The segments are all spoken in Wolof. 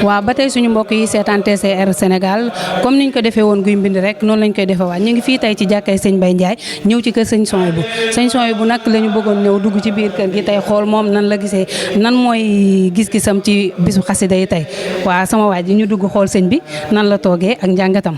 waaw ba tey suñu mbokk yi seetaan TCR Sénégal comme niñ ko defee woon guy mbind rek noonu lañ koy defee waat ñu ngi fii tey ci jàkkay sëñ Mbaye Ndiaye ñëw ci kër sëñ Souhaïbou nag la ñu bëggoon ñëw dugg ci biir kër gi tey xool moom nan la gisee nan mooy gis-gisam ci bisu xasida yi tey waaw sama waaj ji ñu dugg xool sëñ bi nan la toogee ak njàngatam.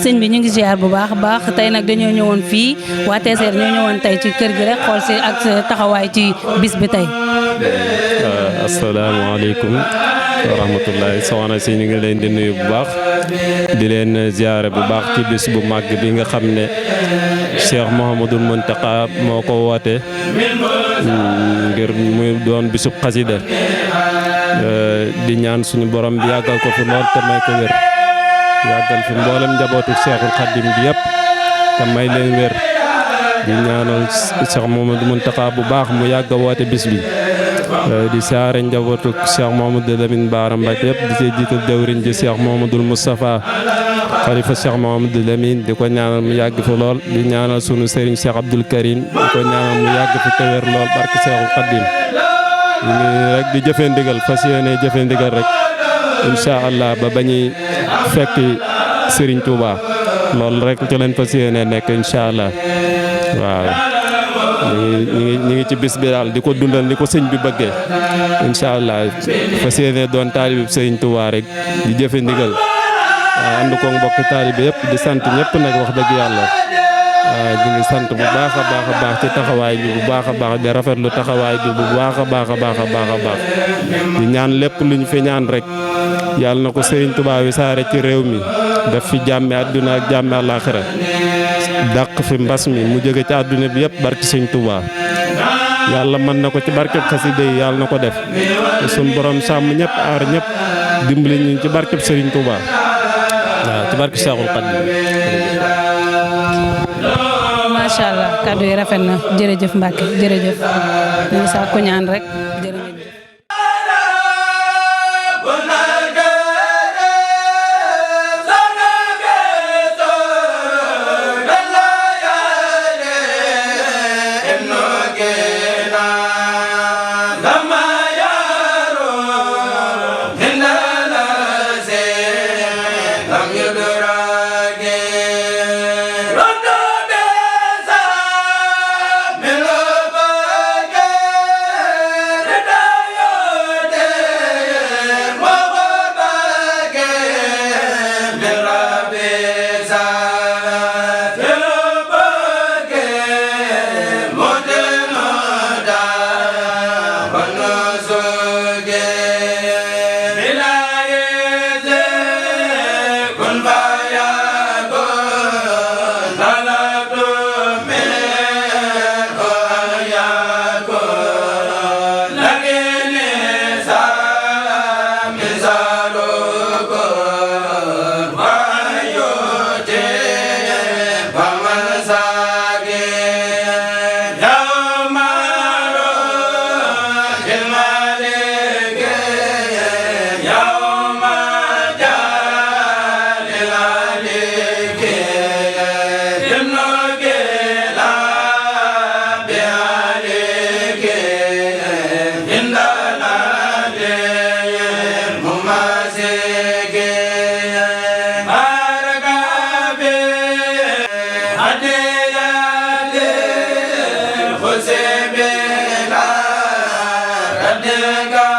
sëñ bi ñu ngi ziar bu baax a baax tey nag dañoo ñëwoon fii waa TCR ñoo ñëwoon tey ci kër gi rek xool si ak taxawaay ci bis bi tey. asalaamaaleykum wa rahmatullahi soxna si ñu ngi leen di nuyu bu baax di leen ziare bu baax ci bis bu màgg bi nga xam ne Cheikh Mouhamadoul Mountakha moo ko woote ngir muy doon bisub xasida di ñaan suñu borom bi yàggal ko fi lool te may ko wér yàggal fi mboolem njabootu Cheikhul Khadim bi yëpp te may leen wér di ñaanal Cheikh Mouhamadoul Mountakha bu baax mu yàgg a woote bis bi di saare njabootu Cheikh Mouhamadoul Lamine Bara Mbacké yëpp di see jiital jawriñ ji Cheikh Mouhamadoul Moustapha xalifa Cheikh Mouhamadoul Lamine di ko ñaanal mu yàgg fi lool di ñaanal sunu sëriñ Cheikh Abdoul Karim di ko ñaanal mu yàgg fi te wér lool barke Cheikhul Khadim ñu rek di jëfe ndigal fas yéene jëfe ndigal rek incha allah ba bañuy fekki Serigne Touba loolu rek ci leen fas yéene nekk incha allah waaw ci bis bi daal di ko dundal ni ko sëñ bi bëggee incha allah fas yéene doon taalibe sëriñ Tuubaa rek di jëfe ndigal ànd ko mbokki taalibe yëpp di sant ñëpp nag wax dëgg yàlla ñu ngi sant bu baax a baax a baax ci taxawaay bi bu baax a baax di rafetlu taxawaay bi bu baax a baax a baax a baax a baax di ñaan lépp lu ñu fi ñaan rek yàlla na ko sëriñ Tuubaa wi saare ci réew mi def fi jàmme àdduna ak jàmme àllaaxira dàq fi mbas mi mu jóge ci àdduna bi yëpp barki sëñ Tuubaa yàlla mën na ko ci barkeb xasida yi yàlla na ko def te suñ borom sàmm ñëpp aar ñëpp dimbali ñu ci barkeb sëriñ Tuubaa waaw ci barke Seexul Xadiim. macha allah kàddu yi rafet na jërëjëf Mbacke jërëjëf ñu ngi sàkku ñaan rek jërëjëf. Adega